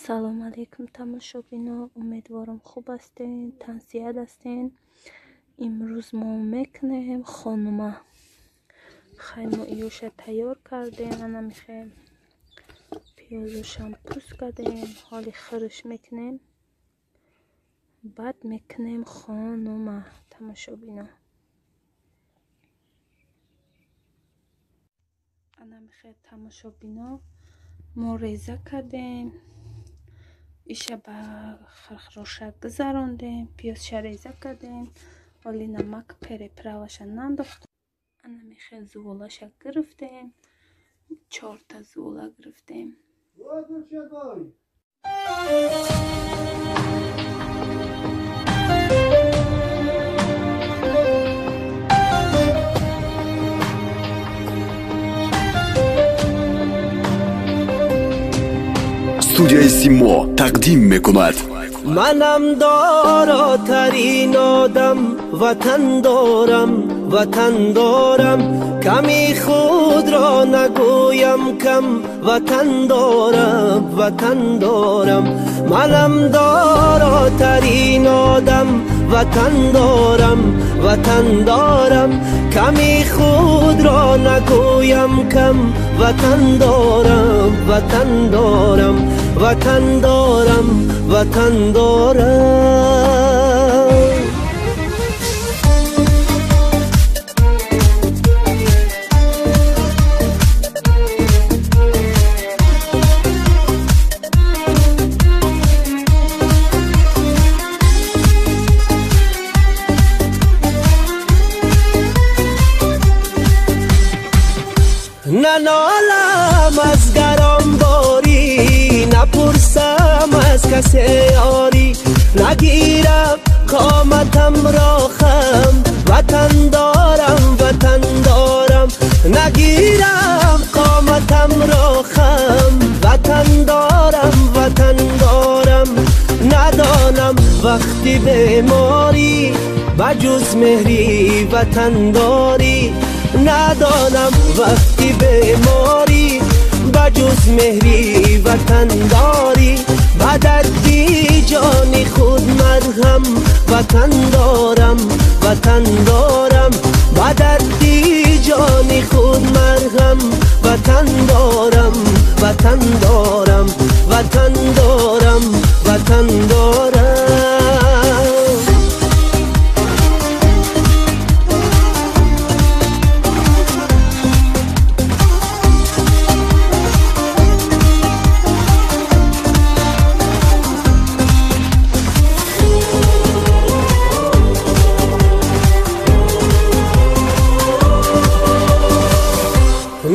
Салом алейкум тамошобино, умедворам хуб ҳастен, тансиҳат ҳастен. Имрӯз мо мекунем хонума. Хай мо иёша тайёр кардем, ана мехоҳем пиёзошам пӯст кардем, ҳоли хириш мекунем. Баъд мекунем хонума тамошобино. Ана мехоҳед тамошобино, мо реза кардем, иша ба хирхироша гузарондем, пиёзша реза кардем, ҳоли намак переправаша нандохтем. Ана мехоҳед зуволаша гирифтем, 4та зувола гирифтем. Студияи Симо тақдим мекунад. Манам доротарин одам, ватан дорам, ватан дорам. Ками худро нагӯям кам, ватан дорам, ватан дорам. Манам доротарин одам, ватан дорам, ватан дорам. Ками худро нагӯям кам, ватан дорам, ватан дорам, ватан дорам, ватан дорам. Нанолам аз гаронборӣ, напурсам аз касе ёрӣ, нагирам қоматамро хам, ватан дорам, ватан дорам. Нагирам қоматамро хам, ватан дорам, ватан дорам. Надонам вақти беморӣ, ба ҷуз меҳри ватандорӣ. Надонам вақти беморӣ, ба ҷуз меҳри ватандорӣ. Ба дарди ҷони худ марҳам, ватан дорам, ватан дорам. Ба дарди ҷони худ марҳам, ватан дорам, ватан дорам, ватан дорам, ватан дорам.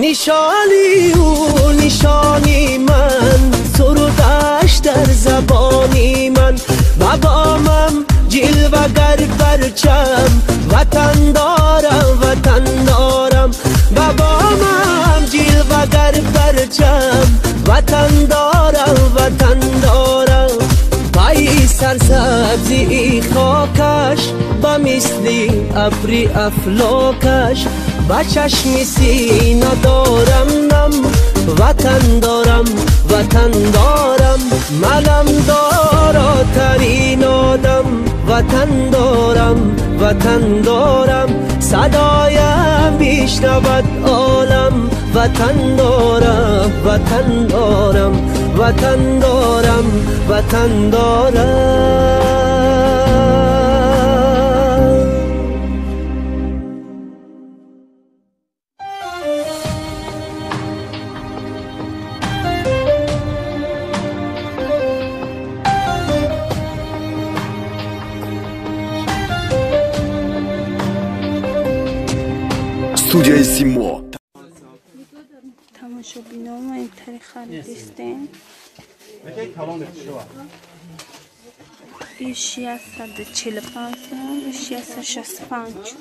Нишони ӯ нишони ман, сурудаш дар забони ман. Ба бомам ҷилвагар парчам, ватан дорам, ватан дорам. Ба бомам ҷилвагар парчам, ватан дорам, ватан дорам. Пайи сарсабзии хокаш, ба мисли абри афлокаш, ба чашми сина дорам нам, ватан дорам, ватан дорам. Манам доротарин одам, ватан дорам, ватан дорам. Садоям бишнавад олам, ватан дорам, ватан дорам, ватан дорам, ватан дорам. Студияи Симо. Тамошобино, мо ин тари харидистем. Иш 145 сом, иш 165.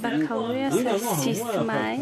Бакалаврия сисмай.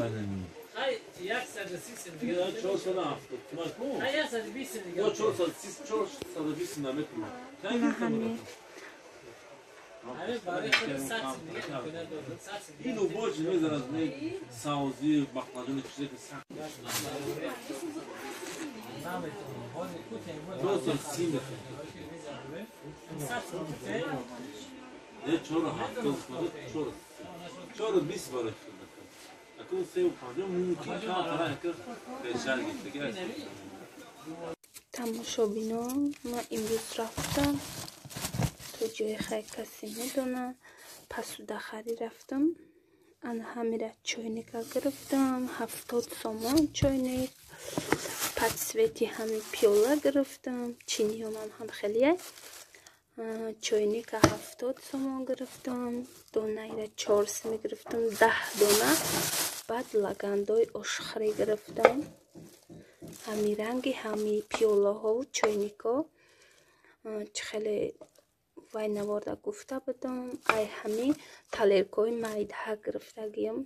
Тамошобино, ман имрӯз рафтам то ҷои хай касе медона, пасудахарӣ рафтам. Ана ҳамира чойника гирифтам, 70 сомон чойник. Подсвети ҳами пиёла гирифтам, чиниёмам ҳам хеле. Чойника 70 сомон гирифтам, донаира 4 сом гирифтам, 10 дона. Баъд лагандои ошхӯрӣ гирифтам. Ҳами ранги ҳами пиёлаҳову чойникҳо чӣ хеле вай наворда гуфта будам. Ай ҳами талеркҳои майдаҳа гирифтагиям,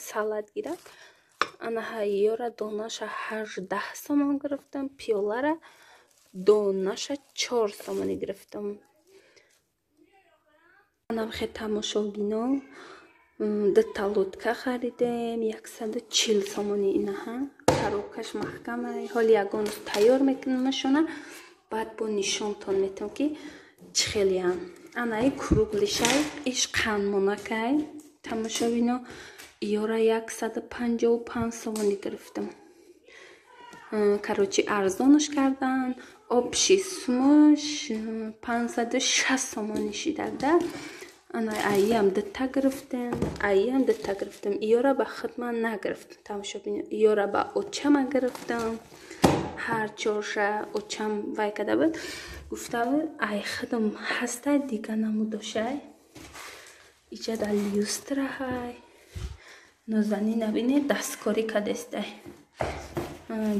салат гирак. Ана ҳайёра донаша 18 сомон гирифтам, пиёлара донаша 4 сомонӣ гирифтам. Анамхе тамошобино, дута лодка харидем, 140 сомонӣ инаҳа. Коробкаш маҳкама, ҳоли ягон рӯз тайёр мекунамашона, баъд бо нишонтон метавам ки чӣ хелеам. Анаи круглишай, иш қандмонакай. Тамошобино, иёра 155 сомонӣ гирифтам. Короче, арзонаш кардан, обши сумош 560 сомонӣ шидада. Ана айям дута гирифтем, айям дута гирифтем. Иёра ба худ ман нагирифтам, тамошобино, иёра ба очама гирифтам. Ҳар чорша очам вай карда буд, гуфта буд ай худам ҳастай, дига намудошай. Иҷа дар люстраҳай. Нозанин набине дасткорӣ кардестай.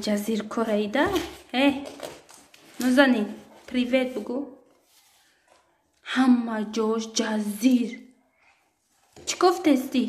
Ҷазиркораида. Э, Нозанин, привет бугӯ. Ҳама ҷош ҷазир. Чӣ гуфтестӣ?